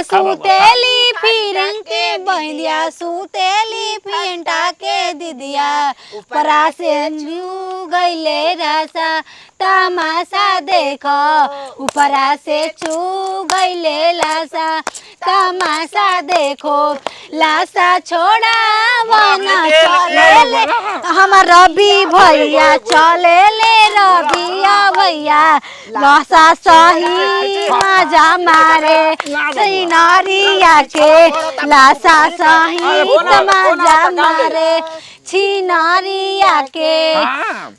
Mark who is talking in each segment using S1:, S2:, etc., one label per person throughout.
S1: सुतेली फिरंग के बहनिया सुतेली फिंटा के दिदिया परा से चू गईले रसा तमाशा देखो ऊपरा से चू गईले लासा तमाशा देखो लासा छोड़ा वना चले ले हमार रवि भैया चले ले रबिया भैया लासा सही मजा मारे छिनरिया के लासा सही मजा मारे छिनरिया के
S2: हाँ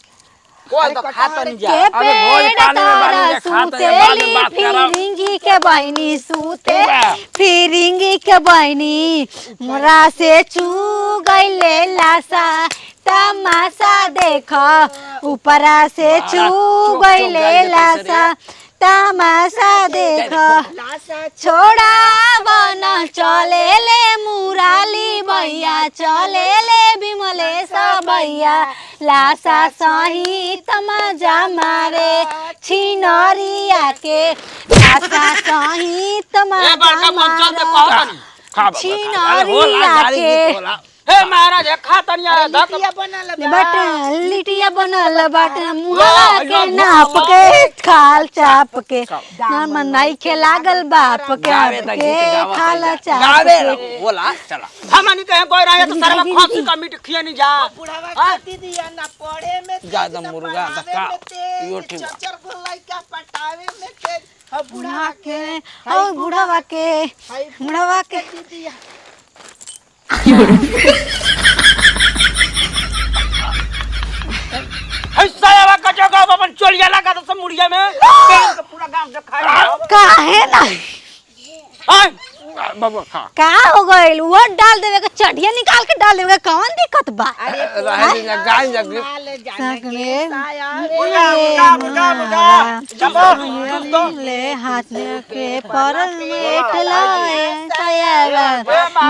S3: कोई तो खाता नहीं जा
S1: के
S2: अबे भोज
S1: पेड़
S2: पानी में
S1: तारा
S2: बानी जा, खात है, बाद में
S1: सुतेली
S2: बात करब।
S1: फिरिंगी के बहनी सुते
S2: बा।
S1: फिरिंगी के बहनी मोरा से चू गईले लासा तमाशा देख ऊपरा से चू
S2: चुप
S1: गईले
S2: गइले कैसे
S1: लासा तमाशा देख
S4: लासा
S1: छोड़ा बन चले ले मुराली भैया चले ले विमलेश भैया लासा सही तमाजा मारे छिनरिया के लासा सही
S3: ए
S1: तमाजा
S3: बड़का मन चल ते
S1: मारे
S3: कहत नहीं
S2: खा बाबा खा। अरे होला
S1: छिनरिया
S2: गाड़ी
S1: के।
S2: गीत होला।
S3: हे महाराज ए खाता नहीं आया धक
S4: लिटिया बनल बा
S1: बाट लिटिया बनल बाट मुहा के
S3: वाह,
S1: नाप के खाल चाप के ना नहीं खे लागल बाप के
S2: गावे त
S1: के
S2: गीत गावत
S1: खाल
S2: है।
S1: चाप
S2: गावे
S1: के
S2: होला चला
S3: हमनी कहे गोई रहे तो सरवा खसी का मीट खिए नहीं जा
S4: बुढ़ावा खाती दिया ना पढ़े में तेज,
S2: ज्यादा
S4: ना
S2: मुर्गा त
S4: पढ़ावे
S2: का,
S4: में तेज,
S2: इहो ठीक बा।
S4: चचर गो लइका पटावे में तेज ह बुढ़ावा
S1: के और बुढ़ावा के
S4: हाय
S1: बुढ़ावा के
S4: दीदिया
S3: हे साला का जगह अपन चोलिया लगा तो सब मुड़िया में पेड़ के पूरा गांव से खा जाओ
S1: काहे ना
S3: हाय
S2: बाबा खा
S1: का हो गइल वो डाल देवे के चढ़िया निकाल के डाल देवे के कौन दिक्कत बा
S4: अरे
S2: रहे दी जा, गाय जा गीत।
S4: माल जाने
S1: सकले
S4: के साया
S3: मुर्गा मुर्गा मुर्गा मुर्गा चपो
S1: ले हाथ के पर बैठला सायावा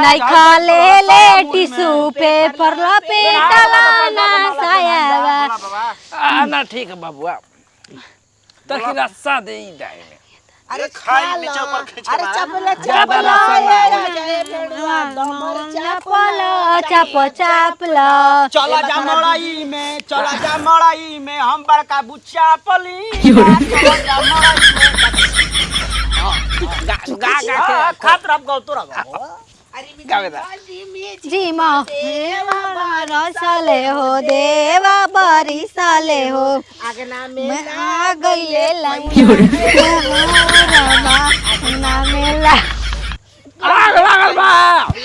S1: नहीं खा ले ले टिश्यू पेपर लपेटला ना सायावा
S2: आ ना ठीक है बाबुआ तकी रस्सा दे ही जाए में
S4: अरे
S5: खाई
S4: खा
S5: नीचे
S4: लो।
S5: ऊपर खींच के
S4: अरे
S5: मार।
S4: चपला
S2: ज्यादा
S4: चपला
S2: रस्सा ना
S4: ए
S2: हो।
S4: राजा ए भेड़ुआ दमर
S1: चपल चप चापल
S3: चला जा मड़ाई में चला जा मड़ाई में हम बड़का बुच्चा पली चला जा मड़ाई में
S2: गा गा गा
S3: हाँ,
S2: के
S3: खात रब गौ तोरा गौ
S4: अरे
S2: गावे दा।
S1: जी माँ रसले हो देवा बरिसले हो
S4: आगना में
S1: मैं आ गईले लंगना मेला
S2: आग लागल बा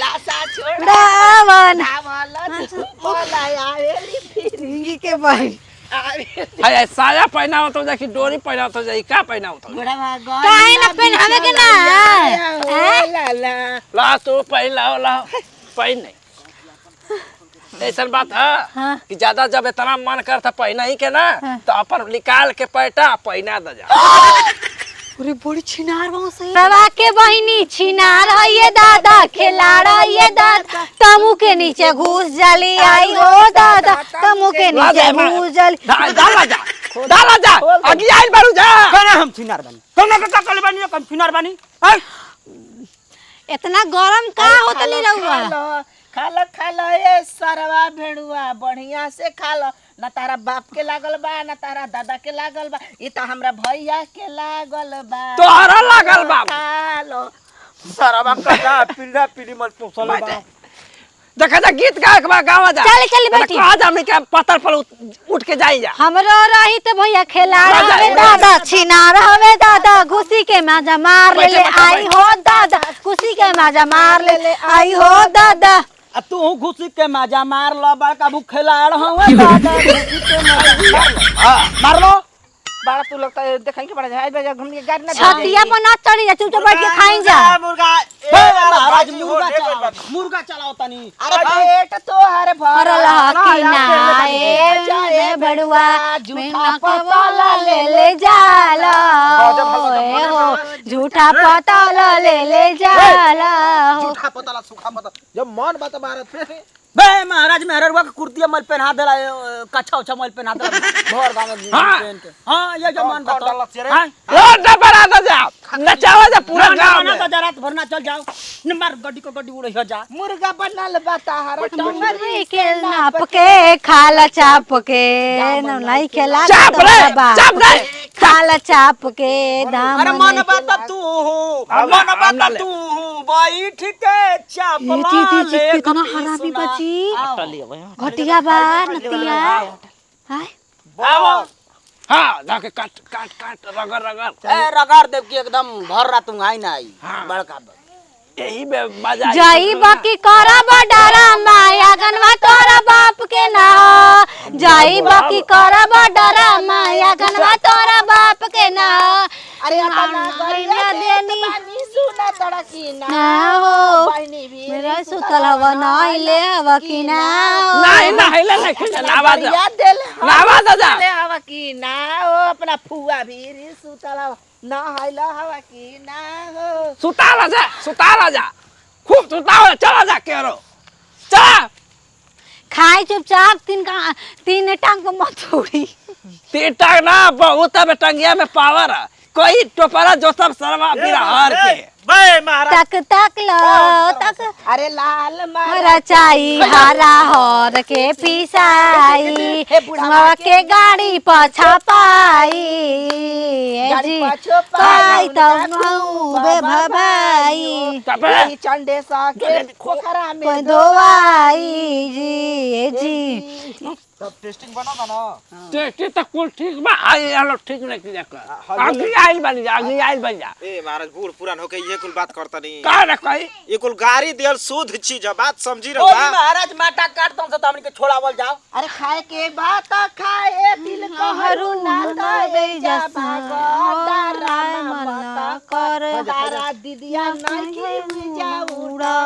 S4: लासा छोड़
S1: रावण
S4: आवल धूपल आवेली फिर
S1: रिंगी के बहन
S4: आवेली
S2: हाय साया पहनावत हो जा कि डोरी पहनावत हो जा ई का पहनावत हो
S4: बुढ़ावा गो
S1: काहे ना पहनावे के ना
S4: ओ लाला
S2: ला तू पहन ला पहन नहीं ऐसा बात है
S1: हाँ।
S2: कि ज्यादा जब इतना मन करता पहना ही के ना तो अपन निकाल के पैटा पहना द जा
S1: अरे बड़ी छिनार बा सही बाबा के बहिनी छिनार है ये दादा खिलाड़ है ये दादा तमु के नीचे घुस जाली आई हो दादा तमु के
S2: ला
S1: नीचे
S2: जा,
S1: घुस जाली
S2: डाला जा डाला जा अगी आइल बारू जा
S3: कना हम छिनार बानी कना के का बानी कम छिनार बानी हाय
S1: इतना गरम का होत ले रहुआ
S4: खा लो खा लो ए सरवा भेड़ुआ बढ़िया से खा लो ना तारा बाप के लागल बा ना तारा दादा के लागल बा ई त हमरा भैया के लागल बा
S2: तोहरा लागल बा
S4: खा लो
S3: सरवा कटा पीला पीली मत पोसल बा
S2: देखा जा गीत गा के बा गावा जा
S1: चल, चल, बेटी।
S2: कहा जा हमनी के पत्थर पर उठ के जाई जा
S1: हमरो रही तो भैया खेलाड़
S2: राजा,
S1: हवे दादा छिनार हवे दादा घुसी के माजा मार ले ले
S2: बैठे, बैठे,
S1: आई हो दादा घुसी के माजा मार ले ले आई हो दादा
S3: आ तू घुसी के माजा मार लो बड़का भूखेलाड़ हवे दादा घुसी के माजा मार लो मार लो
S4: बड़ा तू लगता है देखाई के बड़ा जाए बजा घूम के गाड़ी ना
S1: छतिया पर ना चढ़ी जा चुपचाप बैठ के खाई जा
S3: मुर्गा ए महाराज मुर्गा चलाओ मुर्गा चलाओ तनी
S4: अरे पेट तोहर
S1: भरल
S4: भरल
S1: कि ना ए बड़ुआ
S4: झूठा
S1: पतला ले ले जाला ए हो झूठा पतला ले ले जाला हो
S5: झूठा पतला सूखा पतला जब मन बात मारत फिर
S3: बे महाराज मेहररुआ के कुर्ती मल पहना देला, कच्छा उच्छा मल पहना देला भर गांव में पहन के। हां ये जमान बताओ। हां
S2: रोड पर आ जा, नचावा जा पूरा गांव में।
S3: ना जा, रात भर ना चल जाओ, न मार गड्डी को गड्डी उड़े हो जा।
S4: मुर्गा बनल बा ताहरा
S1: टंगरी के नाप के खाला चाप के नहीं खेला
S2: चाप रे, चाप रे,
S1: खाला चाप के दाम।
S3: अरे मन बात तू हो, मन बात तू हो, बैठ के चाप ला ले।
S1: कितना हरामी बची घटिया बा नतिया। हाय
S2: आओ, हां जाके काट काट काट रगड़ रगड़।
S3: ए रगड़ देव की एकदम भर रात आई ना आई बड़का
S2: यही में मजा।
S1: जाई बाकी करब डरा माया गनवा तोरा बाप के ना, जाई बाकी करब डरा माया गनवा तोरा बाप के ना।
S4: अरे अपना गरिया देनी पानी सुना तोरा की ना
S1: हो, मेरा सुतल हवा ना ले हवा की ना हो।
S2: नहीं नहीं ले ले नावा जा, नावा जा
S4: ले हवा की ना हो, अपना फुआ भी सुतल हवा ना हैला हवा की ना हो।
S2: सुताला जा, सुताला जा, खूब सुताओ, चला जा केरो चला।
S1: खाए चुपचाप, तीन टांग को मत उड़ी।
S2: तीन टांग ना बहुत है, टंगिया में पावर है, कोई टोपरा जो सब सरवा बिरहार के।
S5: बे महाराज
S1: तक तक लो तक।
S4: अरे लाल मारा
S1: चाई हरा हर के पिसाई, बुढ़वा के गाड़ी पछा पाई,
S4: गाड़ी पछो
S1: पाई तब भाई
S4: चंडे सा के पोखरा में
S1: धोवाई जी जी।
S5: तब टेस्टिंग बना बना
S2: टेस्टिंग त कुल ठीक बा, आई आलो ठीक नहीं किया कर, आगे आइल बन जा, आगे आइल बन जा।
S5: ए महाराज बूढ़ पुरान होके ये कुल बात करता नहीं
S2: का रे कई,
S5: ये कुल गाड़ी दियल शुद्ध चीज है, बात समझी रहो।
S3: ओ महाराज माटा काट दम से त हमनी के छोड़ावल जाओ।
S4: अरे खाए के बात खाए दिल कहरू ना दे जा भागो
S1: मन कर
S4: तारा दीदिया नहीं जा उड़ा।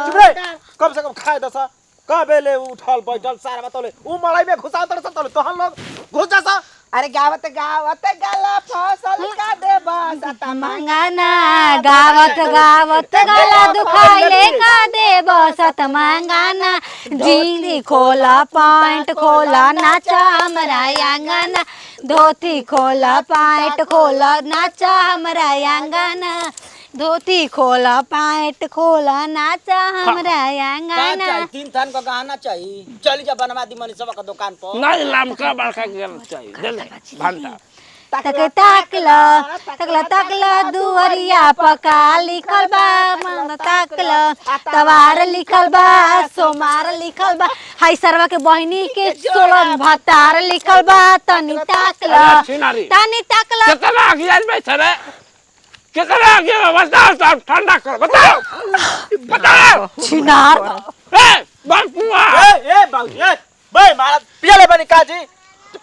S5: कम से कम खाए दसा कबेले उठल बैठल सारा बतौले उ मड़ई में घुसा तर तले तोहन लोग घुस जा सा।
S4: अरे गावत गावत गला फसल का देबा सता
S1: मंगाना, गावत गावत गला दुखाइले का देबा सत मंगाना, जीनी खोला पैंट खोला नाचा हमरा आंगना, धोती खोला पैंट खोला नाचा हमरा आंगना, धोती खोला पैंट खोला नाचा हमरा आंगना।
S3: तीन थान का गहना चाहिए, चल जा बनवा दी मनीषवा का दुकान पर।
S2: नहीं लमका बड़का गेल चाहिए दे भंटा।
S1: तक ताकला तकला तकला दुवरिया पका लिखल बा, मन ताकला तवार लिखल बा, सोमार लिखल बा, हाय सरवा के बहिनी के 16 भतार लिखल बा। तनी ताकला तनी ताकला
S2: कितना आगे बैठे रे, कितना आगे बताओ, सब ठंडा करो बताओ बताओ
S1: छिनार।
S2: ए बाबूआ
S5: ए ए बाबूजी ए बे महाराज पियले बनी काजी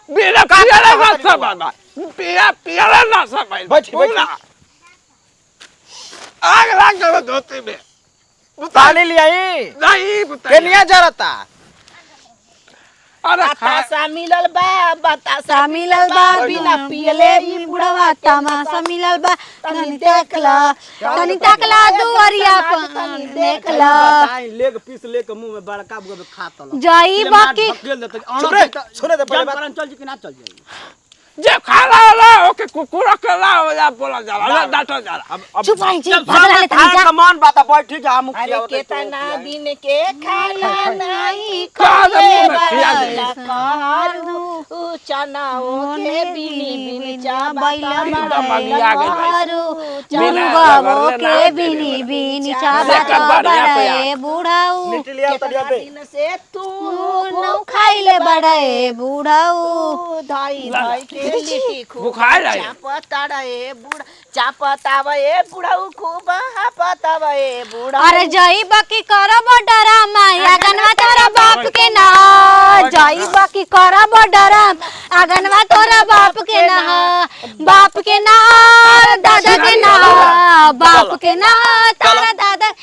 S2: बिना पियले ना सब बाबा पिया पियले ना सब भाई
S5: बैठ बैठ
S2: आग लग गयो धोती में,
S5: पानी ले आई
S2: नहीं
S5: केनिया जरता।
S2: अरे
S4: बतासा मिलल बा, बतासा
S1: मिलल बा,
S4: बिना पियले
S1: ई बुढ़वा तमाशा मिलल बा। तनी देखला तनी तकला दुवरिया तनी देखला,
S3: लेग पीस लेके मुंह में बड़का बुआ खा तल
S1: जाई बाकी
S5: सुने दे पहले बात।
S3: चल जी कि ना चल जाई
S2: जे खाला वाला ओके कुकुर के ला हो जा बोला जाला डांटो जाला।
S5: अब
S1: चुप रही जी भद्रा ले तनी जा
S3: मन बात बैठ जा मुखिया।
S4: अरे केतना दिन के खाना नहीं
S2: खाले खिया दे
S4: करू चना ओके बिनी बिन चाबैला
S1: मुर्गावो के बिनी बिनी चाबा बूढ़ाऊ
S4: दिन से तू
S1: नौ खाइले बड़े बूढ़ाऊ
S4: धाई धाई के लिट्टी खूब
S2: बुखार आए
S4: चापताड़े बूढ़ चापतावे बूढ़ाऊ खूब हापतावे बूढ़ा।
S1: अरे जई बाकी करब डरामा आगनवा तोरा बाप के ना, जई बाकी करब डराम आगनवा तोरा बाप के ना, बाप के ना दादा के ना, बाप के ना तारा दादा।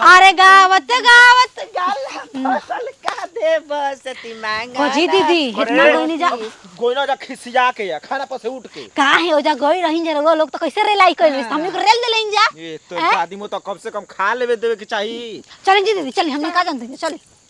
S1: अरे गावत गावत
S4: गाला फसल का दे बसती मांगा
S1: कोजी दीदी इतना गइनी जा
S5: गोइना जा खिसिया के या खाना पर से उठ के
S1: काहे हो जा गई रहिन जा लोग तो कैसे रेलाई कइल हमनी के रेल देलेन जा।
S5: ये तो दादी मो तो कम से कम खा लेवे देवे के चाहिए।
S1: चल जी दीदी चल हमनी का जानते चल।